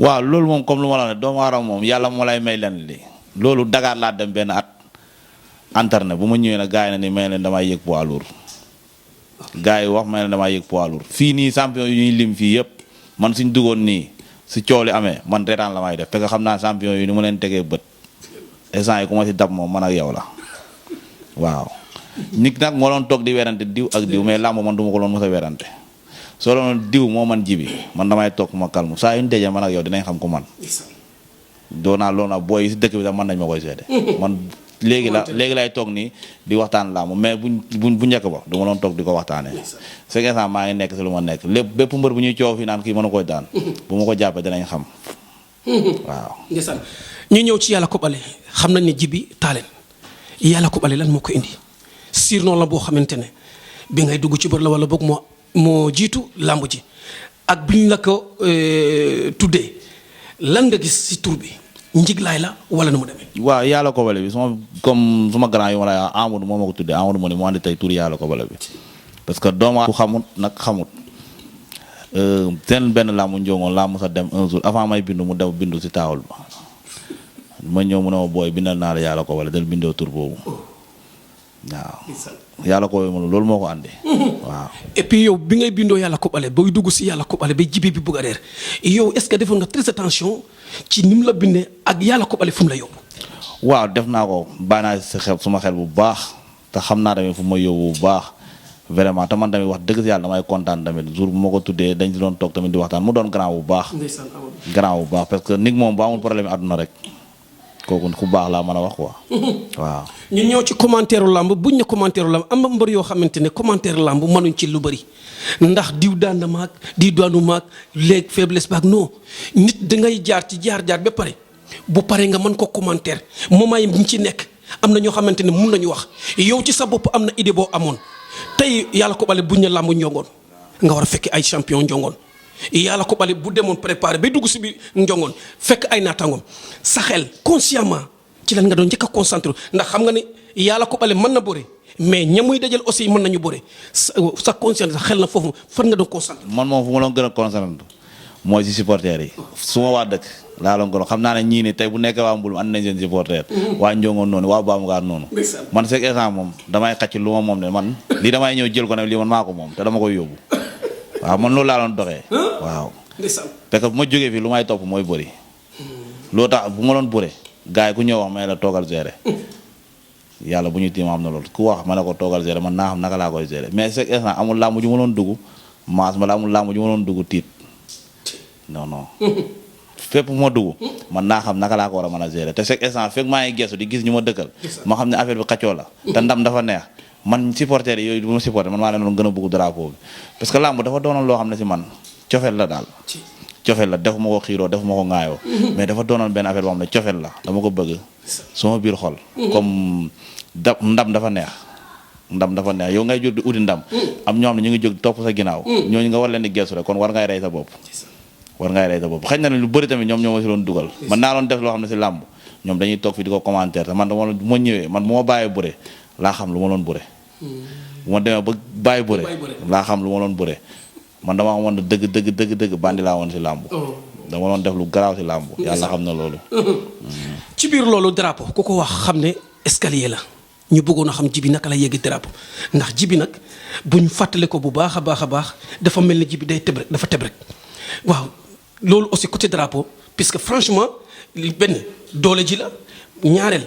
waaw loolu moom comme lu ma la ne doomu aadama moom yàlla moo lay may leen li loolu Dakar laa dem benn at internet bu ma ñëwee nag gars yi na ni may leen damay yëg poids lourd gars yi wax may leen damay yëg poids lourd fii nii champion yu ñuy lim fii yëpp man suñ duggoon nii si coow li amee man reetaan la may def parce que xam naa champion yi ni ma leen tegee bët instant yi ku ma si dab moom man ak yow la waaw nit nag moo doon toog di werante diw ak diw mais làmb man du ma ko doon mos a werante soo doon diw moo man jibi man damay toog ma kalmu saa yu ñu dajee man ak yow dinañ xam ko man doo naa loolu nag booy si dëkk bi sax mën nañ ma koy seede man léegi lay toog nii di waxtaan làmb mais bu njëkk ba du ma doon toog di ko waxtaanee c'est que ça maa ngi nekk si lu ma nekk lépp bépp mbër bu ñuy coow fii naan kii mën a koy daan bu ma ko jàppee dinañ xam waaw ndeysaan ñu ñëw ci yàlla ko bale xam nañ ne jibi taaleen yàlla ko bale lan moo ko indi surnom la boo xamante ne bi ngay dugg ci bër la wala boog moo jiitu làmb ji ak bi ñu la ko tuddee lan nga gis si tur bi njiglaay la wala nu mu demee. waaw yàlla ko bale bi suma grand yu ma la Amadou moo ma ko tuddee Amadou moo ne mu andi tey tur yàlla ko bale bi parce que doomu ku xamut nag xamut seen benn làmbu njongoon laa mos a dem un jour avant may bindu mu dem bindu si taawul ba ma ñëw mu ne ma booy bindal naa la yàlla ko bale del bindoo tur boobu waaw yàlla ko bale loolu moo ko andi waaw. et puis yow bi ngay bindoo yàlla ko bale booy dugg si yàlla ko bale ba jibi bi bugg a reer yow est-ce que defoon nga très attention ci ni mu la bindee ak yàlla ko bale fu mu la yóbbu. waaw def naa ko bàyyi naa si xel suma xel bu baax te xam naa tamit fu ma yóbbu bu baax vraiment te man tamit wax dëgg si yàlla damay kontaan tamit jour bu ma ko tuddee dañ si doon toog tamit di waxtaan mu doon grand bu baax. grand bu baax parce que nit moom ba amul problème àdduna rek kooku ku baax laa mën a wax quoi waaw. ñu ñëw ci commentaire lamb buñ ne commentaire lamb am na mbër yoo xamante ne commentaire lamb mënuñ ci lu bëri ndax diw daan na maag diw daanu maag léegi faiblesse baag non nit dangay jaar ci jaar ba pare bu paree nga mën ko commentaire moment yi ñu ci nekk am na ñoo xamante ne mun nañu wax yow ci sa bopp am na idée boo amoon tey yàlla ko bale buñ ne lamb njongoon nga war a fekk ay champion njongoon yàlla ko bale bu demoon préparé ba dugg si biir njongoon fekk ay naataangoom sa xel consciemment ci lan nga doon njëkk a concentré ndax xam nga ne yàlla ko bale mën na bëre mais ñamuy dajal aussi mën nañu bëre sa conscience sa xel na foofu fan nga doon concentré. man moom fu ma doon gën a concentré mooy si supporters yi su ma waa dëkk laa doon gën xam naa ne ñii ni tey bu nekkee waa Mbul ànd nañ seen supporter waa njongoon noonu waa Baamugaar noonu man chaque instant moom damay xacc lu ma moom ne man lii damay ñëw jël ko ne lii man maa ko moom te dama koy yóbbu waaw man loolu laa doon doxee waaw parce que bu ma jógee fii lu may topp mooy bëri loo tax bu ma doon bëre gars yi ku ñëw wax may la toogal gérer yàlla bu ñu tiim am na loolu ku wax ma ne ko toogal gérer man naa xam naka laa koy gérer mais chaque instant amul làmb ju ma doon dugg maas ma la amul làmb ju ma doon dugg tiit non fépp ma dugg man naa xam naka laa ko war a mën a gérer te chaque instant fekk maa ngi gestu di gis ñu ma dëkkal ma xam ne affaire bi xaccoo la te ndam dafa neex man supporter yi yooyu bu ma supporter man maa leen doon gën a bëgg drapeau bi parce que làmb dafa doonoon loo xam ne si man cofeel la daal cofeel la defuma ko xiiroo defuma ko ŋaayoo mais dafa doonoon benn affaire boo xam ne cofeel la dama ko bëgg sama biir xol comme ndam dafa neex yow ngay jóg di uti ndam am ñoo xam ne ñu ngi jóg topp sa ginnaaw ñooñu nga war leen di gestu rek kon war ngay rey sa bopp xëy na ne lu bëri tamit ñoom ñoo ma si doon dugal man naa doon def loo xam ne si làmb ñoom dañuy toog fi di ko commentaire te man dama bu ma ñëwee man bu ma bàyyee bëre laa xam lu ma doon bëre bu ma demee ba bàyyi bëre laa xam lu ma doon bëre man dama amoon dëgg bandi laa woon si làmb dama doon def lu garaaw si làmb yàlla xam na loolu ci biir loolu drapeau ku ko wax xam ne escalier la ñu bëggoon a xam jibi naka la yeggi drapeau ndax jibi nag buñ fàttale ko bu baax a baax dafa mel ni jibi day tëb rek dafa tëb rek waaw loolu aussi côté drapeau puisque franchement benn doole ji la ñaareel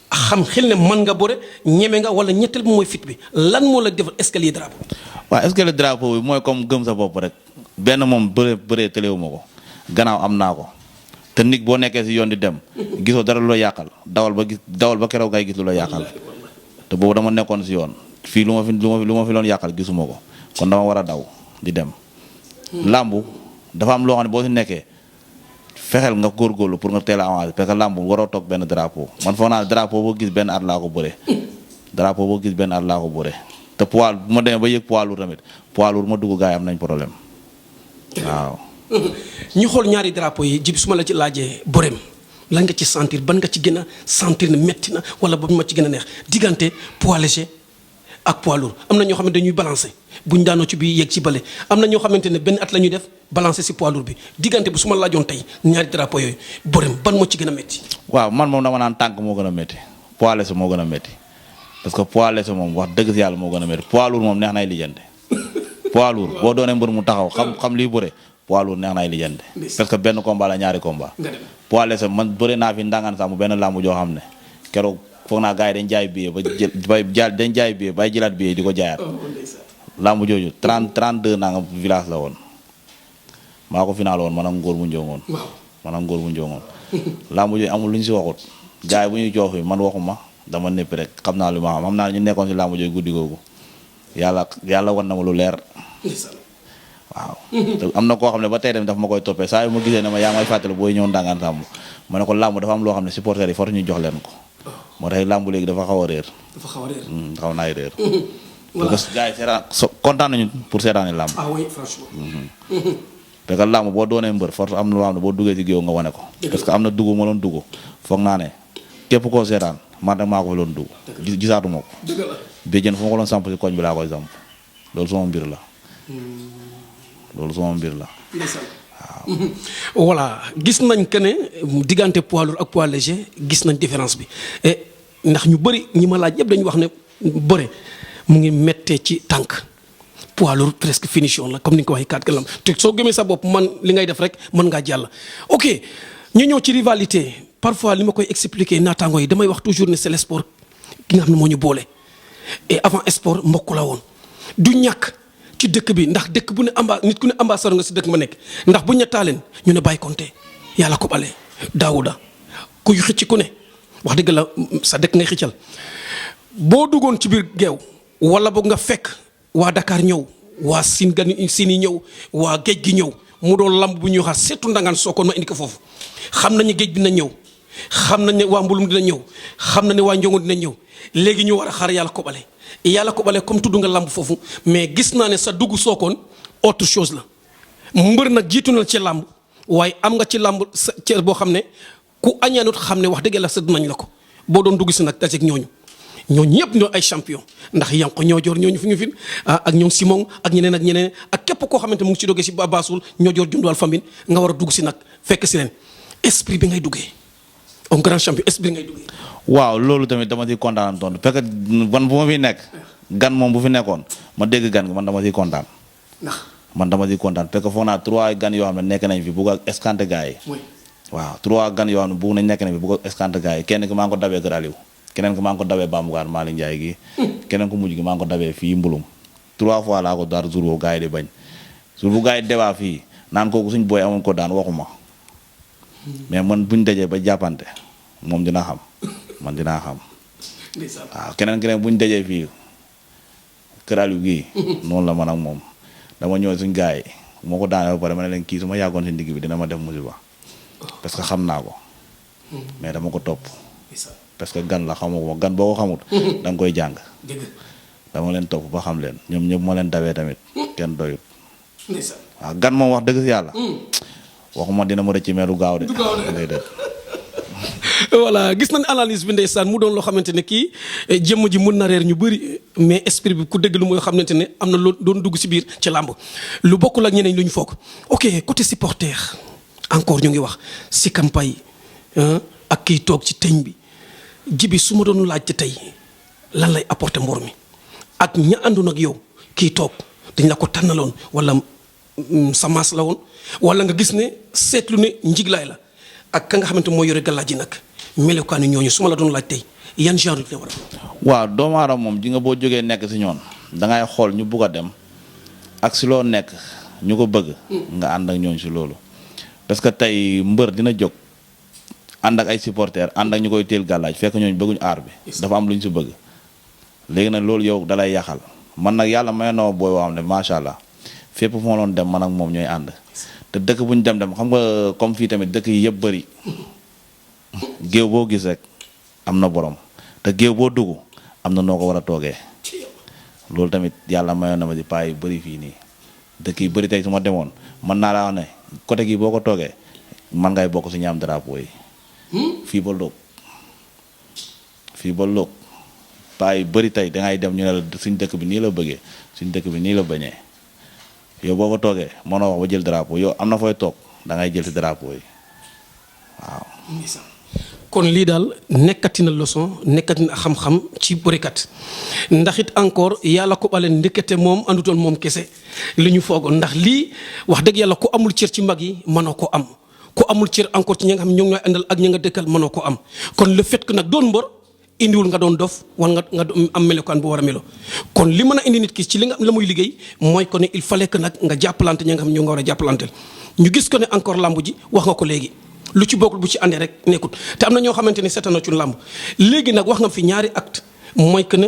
xam xel ne mën nga bëre ñeme nga wala ñetteel bi mooy fit bi lan moo la defal escalier drapeau. waaw escalier drapeau bi mooy comme gëm sa bopp rek benn moom bëree tëleewuma ko gannaaw am naa ko te nit boo nekkee si yoon di dem gisoo dara lu la yàqal dawal ba keroog ngay gis lu la yàqal te boobu dama nekkoon si yoon fii lu ma fi doon yàqal gisuma ko kon dama war a daw di dem. làmbu dafa am loo xam ne boo si nekkee fexeel nga góorgóorlu pour nga teel a avancer parce que làmb waroo toog benn drapeau man foog naa drapeau boo gis benn at laa ko bëre te poids bu ma demee ba yëg poids lourd tamit poids lourd ma dugg gars yi am nañ problème waaw. ñu xool ñaari drapeau yi jib su ma la ci laajee Borem lan nga ci sentir ban nga ci gën a sentir ne metti na wala ba ma ci gën a neex diggante poids léger ak poids lourd am na ñoo xamante dañuy balancer buñ daanoo ci bii yegg ci bële am na ñoo xamante ne benn at la ñuy def balancer si poids lourd bi diggante bu su ma laajoon tey ñaari drapeau yooyu Borem ban moo ci gën a métti. waaw man moom dama naan tànk moo gën a métti poids léger moo gën a métti parce que poids léger moom wax dëgg si yàlla moo gën a métti poids lourd moom neex nay lijjante poids lourd boo doonee mbër mu taxaw xam lii bëre poids lourd neex nay lijjante parce que benn combat la ñaari combat poids léger man bëre naa fi ndangaan sax mu benn làmb joo xam ne keroog foog naa gars yi dañ jaay billet dañ jaay billet bay jëlaat billet di ko jaayaat làmb jooju 32 naa nga village la woon maa ko final woon man ak ngóor bu njongoon làmb jooju amul lu ñu si waxut gars yi bu ñuy joof man waxuma dama néppi rek xam naa lu ma xam naa ñu nekkoon si làmb jooju guddi googu yàlla wan na ma lu leer waaw te am na koo xam ne ba tey dem daf ma koy toppee saa yu ma gisee ne ma yaa may fàttali booy ñëw ndangaan sàmm ma ne ko làmb dafa am loo xam ne supporters yi fortu ñu jox leen ko moo tax làmb léegi dafa xaw a réer xaw naay réer parce que gars yi seetaan kontaan nañu pour seetaani làmb parce que làmb boo doonee mbër fortu am na loo xam ne boo duggee ci géew nga wane ko parce que am na dugg ma doon dugg foog naa ne képp koo seetaan man rek maa ko fi doon dugg gisaatuma ko béjjën fu ma ko doon samp si koñ bi laa koy samp loolu sama mbir la waaw voilà gis nañ que ne diggante poids lourd ak poids léger gis nañ différence bi ndax ñu bëri ñi ma laaj yëpp dañu wax ne bëre mu ngi méttee ci tànk poids lourd presque finition la comme ni nga ko waxee kat kalam te soo gëmee sa bopp man li ngay def rek mën ngaa jàll. ok ñu ñëw ci rivalité parfois li ma koy expliquer naataango yi damay wax toujours ne c'est le sport ki nga xam ne moo ñu boole et avant sport mbokk la woon du ñàkk. ci dëkk bi ndax dëkk bu ne nit ku ne ambassadeur nga si dëkk ma nekk ndax bu ñettaaleen ñu ne Baye Konté yàlla ko bale Daouda kuy xëcc ku ne wax dëgg la sa dëkk ngay xëccal boo duggoon ci biir geew wala boog nga fekk waa Dakar ñëw waa Siin yi ñëw waa géej gi ñëw mu doon lamb bu ñuy xaar surtout ndangaan Sokone ma indi ko foofu xam nañu géej dina ñëw xam nañ ne waa Mbulum dina ñëw xam na ne waa Njongo dina ñëw léegi ñu war a xaar yàlla ko bale yàlla ko bale comme tudd nga lamb foofu mais gis naa ne sa dugg Sokone autre chose la mbër nag jiitu na ci lamb waaye am nga ci lamb sa cër boo xam ne ku añaanut xam ne wax dëgg la sa nañ la ko boo doon dugg si nag dajeeg ñooñu ñëpp ñoo ay champion ndax yanko ñoo joor ñooñu fi ñu fin ak ñoom Simon ak ñeneen ak képp koo xamante mu ngi si doggee si baasul ñoo joor junduwal famille nga war a dugg si nag fekk si leen esprit bi ngay duggee un grand champion esprit ngay duggee. waaw loolu tamit dama ciy kontaan tontu parce que man bu ma fiy nekk gan moom bu fi nekkoon ma dégg gan gi man dama ciy kontaan. man dama ciy kontaan parce que foog naa 3 gan yoo xam ne nekk nañ fi bugg ak escanté gars yi. waaw 3 gan yoo xam ne bugg nañ nekk nañ fi bugg ak escanté gars yi kenn ki maa ngi ko dabee Kër Aliou keneen ki maa ngi ko dabee Bambougar Malick Ndiaye gi keneen ko mujj gi maa ngi ko dabee fii Mbulum 3 fois laa ko daar jour boobu gars yi di bañ jour bu gars yi debaa fii naan kooku suñ booy amoon ko daan waxuma mais man buñ dajee ba jàppante moom dina xam man dinaa xam waaw keneen buñ dajee fii Kër Aliou gii noonu la man ak moom dama ñëw suñ gars yi moo ko daanee ba pare ma ne leen kii su ma yàggoon si ndigg bi dina ma def musiba parce que xam naa ko mais dama ko topp parce que gan la xamoo ko gan boo ko xamut da nga koy jàng dama leen topp ba xam leen ñoom ñëpp ma leen dawee tamit kenn doyut waaw gan moom wax dëgg si yàlla waxuma dina ma rëcc meelu gaaw de voilà gis nañ analyse bi ndeysaan mu doon loo xamante ne kii jëmm ji mun na reer ñu bëri mais esprit bi ku dégg lu mooy xamante ne am na loo doon dugg si biir ci làmb lu bokkul ak ñeneen lu ñu foog ok côté supporter encore ñu ngi wax si campagne ak kiy toog ci teñ bi jibi su ma doon laajte tey lan lay apporter mbor mi ak ña àndoon ak yow kii toog dañ la ko tànnaloon wala sa maas la woon wala nga gis ne seetlu ne njiglaay la ak ka nga xamante moo yore galaaj ji nag melokaanu ñooñu su ma la doon laaj tey yan genre la war a. waaw doomu aadama moom ji nga boo jógee nekk si ñoon dangay xool ñu bugg a dem ak si loo nekk ñu ko bëgg. nga ànd ak ñooñu si loolu. parce que tey mbër dina jóg ànd ak ay supporters ànd ak ñu koy teel gàllaaj fekk ñooñu bëgguñu aar bi. dafa am lu ñu si bëgg. léegi nag loolu yow dalay yàqal man nag yàlla may na ma booy woo xam ne macha allah fépp fu ma doon dem man ak moom ñooy ànd. te dëkk bu ñu dem xam nga comme fii tamit dëkk yi yëpp bëri géew boo gis rek am na borom te géew boo dugg am na noo ko war a toogee loolu tamit yàlla mayoon na ma di paa yu bëri fii nii dëkk yi bëri tey su ma demoon mën naa laa wax ne côté gi boo ko toogee man ngay bokk si ñaam drapeau yi fii ba lóog paa yu bëri tey dangay dem ñu ne la suñ dëkk bi nii la bëggee suñ dëkk bi nii la bañee yow boo fa toogee mënoo wax ba jël drapeau yow am na fooy toog da ngay jël si drapeau yi waaw. kon lii daal nekkati na leçon nekkati na xam-xam ci bërikat ndax it encore yàlla ko bale ndekete moom andutoon moom kese li ñu foogoon ndax lii wax dëgg yàlla ku amul cër ci mag yi mënoo ko am ku amul cër encore ci ñi nga xam ñoo ngi ñooy àndal ak ñi nga dëkkal mënoo ko am kon le fait que nag doon mbër indiwul nga doon dof wala nga am melokaan bu war a melo kon li mën a indi nit ki ci li nga la muy liggéey mooy ko ne il fallait que nag nga jàppalante ñi nga xam ñoo nga war a jàppalanteel ñu gis ko ne encore lamb ji wax nga ko léegi lu ci bokkul bu ci àndee rek nekkut te am na ñoo xamante ni seetaan na ci lamb léegi nag wax nga fi ñaari acte mooy que ne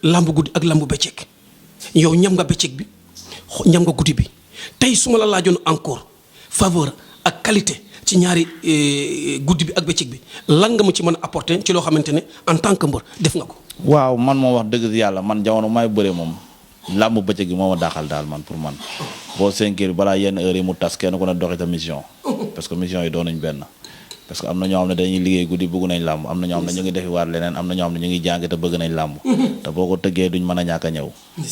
lamb guddi ak lamb bëccëg yow ñam nga bëccëg bi ñam nga guddi bi tey su ma la laajoon encore faveur ak qualité ci ñaari guddi bi ak bëccëg bi lan nga mu ci mën a apporter ci loo xamante ne en tant que mbër def nga ko. waaw man moom wax dëgg si yàlla man jamono may bëre moom làmb bëccëg gi moo ma daaxal daal man pour man boo 5 heures balaa yenn heures yi mu tas kenn ku ne doxi ta mission parce que mission yi doon nañ benn parce que am na ñoo xam ne dañuy liggéey guddi bëgg nañ làmb am na ñoo xam ne ñu ngi defi waat leneen am na ñoo xam ne ñu ngi jàng te bëgg nañ làmb te boo ko tëggee duñ mën a ñàkk a ñëw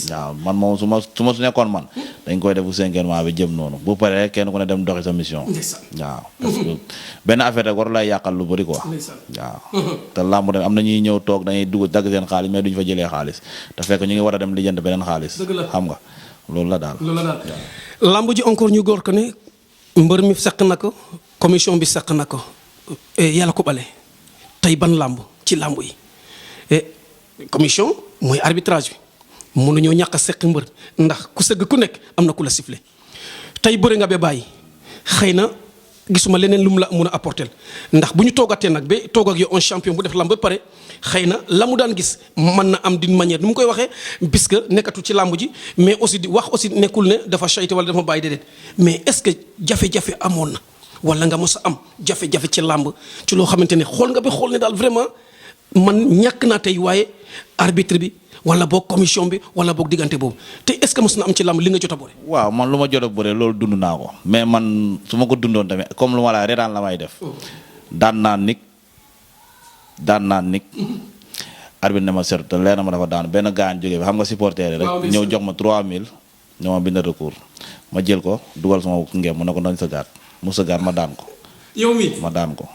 waaw man moom su ma su nekkoon man dañ koy defu 5 heures bi jëm noonu bu paree kenn ku ne dem doxi sa mission waaw parce que benn affaire rek war lay yàqal lu bëri quoi waaw te làmb dem am na ñuy ñëw toog dañuy dugg dagg seen xaalis mais duñ fa jëlee xaalis te fekk ñu ngi war a dem lijjanti beneen xaalis xam nga loolu la daal làmb ji encore ñu góor ko ne mbër mi seq na ko commission bi seq na ko yàlla ko bale tey ban làmb ci làmb yi commission mooy arbitrage bi mënuñoo ñàkk a seq mbër ndax ku sëgg ku nekk am na ku la sifflé tey bëri nga ba bàyyi xëy na gisuma leneen lu mu la mun a apporter ndax bu ñu toogatee nag ba toog ak yow un champion bu def làmb ba pare xëy na la mu daan gis mën na am d'une manière nu mu koy waxee puisque nekkatu ci làmb ji mais aussi di wax aussi nekkul ne dafa chayte wala dafa bàyyi déedéet mais est-ce que jafe-jafe amoon na wala nga mos a am jafe-jafe ci làmb ci loo xamante ne xool nga ba xool ne daal vraiment man ñàkk naa tey waaye arbitre bi wala boog commission bi wala boog diggante boobu te est-ce que mos na am ci làmb li nga jot a bëre. waaw man lu ma jot a bëre loolu dund naa ko mais man su ma ko dundoon tamit comme lu ma la reetaan la may def daan naa nig arbitre ne ma seet te leer na ma dafa daan benn gaan jógee bi xam nga supporter yi rek ñëw jox ma 3000 ñoo ma bind recours ma jël ko dugal sama ngem mu ne ko doon sa gaat mu sa gaat ma daan ko yow mi ma daan ko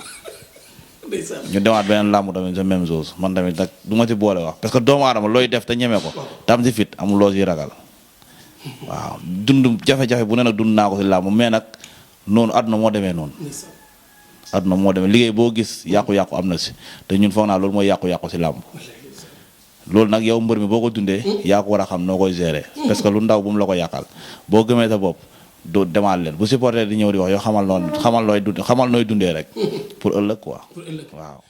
ñu demaat beneen làmb tamit sa même chose man tamit nag du ma ci boole wax parce que doomu aadama looy def te ñeme ko tam si fit amul loo si ragal waaw dund jafe-jafe bu ne nag dund naa ko si làmb mais nag noonu àdduna moo demee noonu àdduna moo demee liggéey boo gis yàqu-yàqu am na si te ñun foog naa loolu mooy yàqu-yàqu si làmb loolu nag yow mbër mi boo ko dundee yaa ko war a xam noo koy gérer parce que lu ndaw bu mu la ko yàqal boo gëmee sa bopp du demaat leen bu supporter di ñëw di wax yow xamal nooy dundee rek pour ëllëg quoi waaw